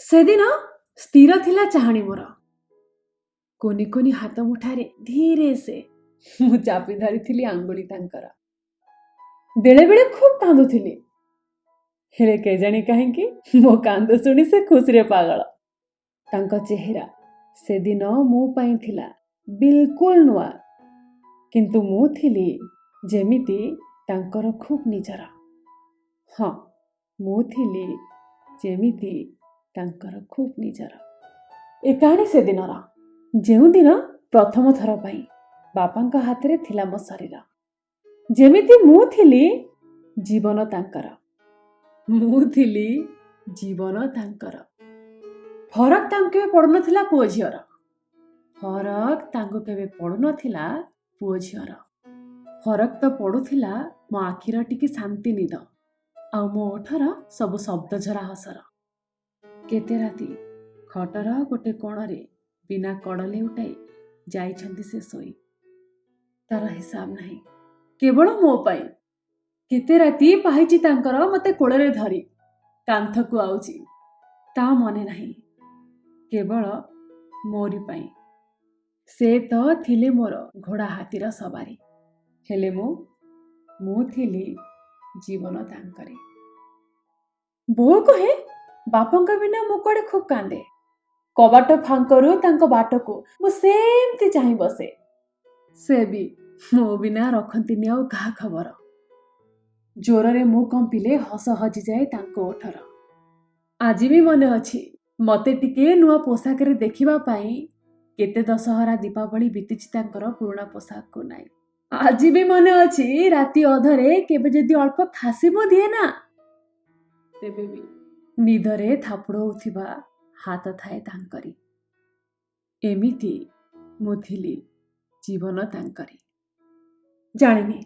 ସେଦିନ ସ୍ଥିର ଥିଲା ଚାହାଣୀ ମୋର। କୁନି କୁନି ହାତ ମୁଠାରେ ଧୀରେ ସେ ମୁଁ ଚାପି ଧରିଥିଲି ଆଙ୍ଗୁଳି ତାଙ୍କର। ବେଳେବେଳେ ଖୁବ୍ କାନ୍ଦୁଥିଲି, ହେଲେ କେଜାଣି କାହିଁକି ମୋ କାନ୍ଦ ଶୁଣି ସେ ଖୁସିରେ ପାଗଳ। ତାଙ୍କ ଚେହେରା ସେଦିନ ମୋ ପାଇଁ ଥିଲା ବିଲକୁଲ ନୂଆ, କିନ୍ତୁ ମୁଁ ଥିଲି ଯେମିତି ତାଙ୍କର ଖୁବ୍ ନିଜର। ହଁ, ମୁଁ ଥିଲି ଯେମିତି ତାଙ୍କର ଖୁବ୍ ନିଜର। ଏ କାହାଣୀ ସେଦିନର, ଯେଉଁଦିନ ପ୍ରଥମ ଥର ପାଇଁ ବାପାଙ୍କ ହାତରେ ଥିଲା ମୋ ଶରୀର। ଯେମିତି ମୁଁ ଥିଲି ଜୀବନ ତାଙ୍କର, ମୁଁ ଥିଲି ଜୀବନ ତାଙ୍କର। ଫରକ ତାଙ୍କୁ କେବେ ପଡୁନଥିଲା ପୁଅ ଝିଅର, ଫରକ ତାଙ୍କୁ କେବେ ପଡୁନଥିଲା ପୁଅ ଝିଅର। ଫରକ ତ ପଡୁଥିଲା ମୋ ଆଖିର ଟିକେ ଶାନ୍ତି ନିଦ ଆଉ ମୋ ଓଠର ସବୁ ଶବ୍ଦଝରା ହସର। କେତେ ରାତି ଖଟର ଗୋଟେ କୋଣରେ ବିନା କଡ଼ ଲେଉଟାଇ ଯାଇଛନ୍ତି ସେ ଶୋଇ, ତାର ହିସାବ ନାହିଁ, କେବଳ ମୋ ପାଇଁ। କେତେ ରାତି ପାହିଛି ତାଙ୍କର ମତେ କୋଳରେ ଧରି କାନ୍ଥକୁ ଆଉଛି, ତା ମନେ ନାହିଁ, କେବଳ ମୋରି ପାଇଁ। ସେ ତ ଥିଲେ ମୋର ଘୋଡ଼ା ହାତୀର ସବାରି, ହେଲେ ମୁଁ ଥିଲି ଜୀବନ ତାଙ୍କରି। ବୋଉ କହେ ବାପାଙ୍କ ବିନା ମୁଁ କୁଆଡ଼େ ଖୁବ୍ କାନ୍ଦେ। କବାଟ ଫାଙ୍କରୁ ତାଙ୍କ ବାଟକୁ ମୁଁ ସେମିତି ଚାହିଁ ବସେ। ସେ ବି ମୋ ବିନା ରଖନ୍ତିନି ଆଉ କାହା ଖବର। ଜୋରରେ ମୁଁ କମ୍ପିଲେ ହସ ହଜିଯାଏ ତାଙ୍କ ଓଠର। ଆଜି ବି ମନେ ଅଛି, ମତେ ଟିକେ ନୂଆ ପୋଷାକରେ ଦେଖିବା ପାଇଁ କେତେ ଦଶହରା, ଦୀପାବଳି ବିତିଛି ତାଙ୍କର ପୁରୁଣା ପୋଷାକକୁ ନାଇ। ଆଜି ବି ମନେ ଅଛି, ରାତି ଅଧରେ କେବେ ଯଦି ଅଳ୍ପ ଖାସି ମୁଁ ଦିଏ ନା, ତେବେ ବି ନିଦରେ ଥାପୁଡ଼ଉଥିବା ହାତ ଥାଏ ତାଙ୍କରି। ଏମିତି ମୁଁ ଥିଲି ଜୀବନ ତାଙ୍କରି। ଜାଣିନି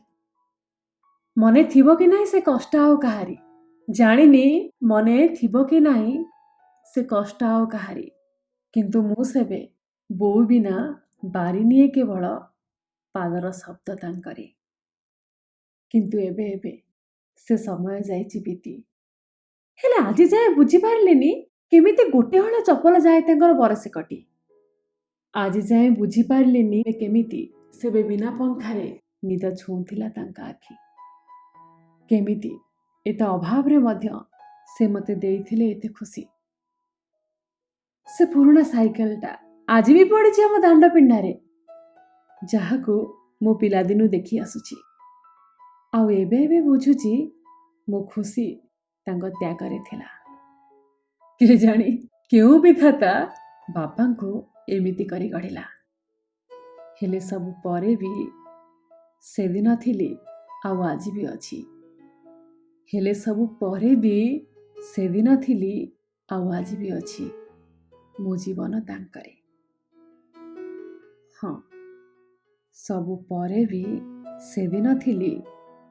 ମନେ ଥିବ କି ନାହିଁ ସେ କଷ୍ଟ ଆଉ କାହାରି, ଜାଣିନି ମନେ ଥିବ କି ନାହିଁ ସେ କଷ୍ଟ ଆଉ କାହାରି, କିନ୍ତୁ ମୁଁ ସେବେ ବୋଉ ବିନା ବାରି ନିଏ କେବଳ ପାଦର ଶବ୍ଦ ତାଙ୍କରି। କିନ୍ତୁ ଏବେ ଏବେ ସେ ସମୟ ଯାଇଛି ବିତି, ହେଲେ ଆଜି ଯାଏ ବୁଝିପାରିଲିନି କେମିତି ଗୋଟେ ହଳ ଚପଲ ଯାଏ ତାଙ୍କର ବରସେ କଟି। ଆଜି ଯାଏ ବୁଝିପାରିଲିନି କେମିତି ସେବେ ବିନା ପଙ୍ଖାରେ ନିଦ ଛୁଉଁଥିଲା ତାଙ୍କ ଆଖି, କେମିତି ଏତେ ଅଭାବରେ ମଧ୍ୟ ସେ ମୋତେ ଦେଇଥିଲେ ଏତେ ଖୁସି। ସେ ପୁରୁଣା ସାଇକେଲଟା ଆଜି ବି ପଡ଼ିଛି ଆମ ଦାଣ୍ଡ ପିଣ୍ଡାରେ, ଯାହାକୁ ମୁଁ ପିଲାଦିନୁ ଦେଖି ଆସୁଛି। ଆଉ ଏବେ ଏବେ ବୁଝୁଛି ମୋ ଖୁସି ତାଙ୍କ ତ୍ୟାଗରେ ଥିଲା। କେଜାଣି କେଉଁ ବିଧାତା ବାପାଙ୍କୁ ଏମିତି କରି ଗଢ଼ିଲା। ହେଲେ ସବୁ ପରେ ବି ସେଦିନ ଥିଲି ଆଉ ଆଜି ବି ଅଛି। ହେଲେ ସବୁ ପରେ ବି ସେଦିନ ଥିଲି ଆଉ ଆଜି ବି ଅଛି, ମୋ ଜୀବନ ତାଙ୍କରି। ହଁ, ସବୁ ପରେ ବି ସେଦିନ ଥିଲି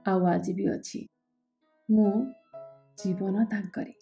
ଆଉ ଆଜି ବି ଅଛି, ମୁଁ ଜୀବନ ତାଙ୍କରି।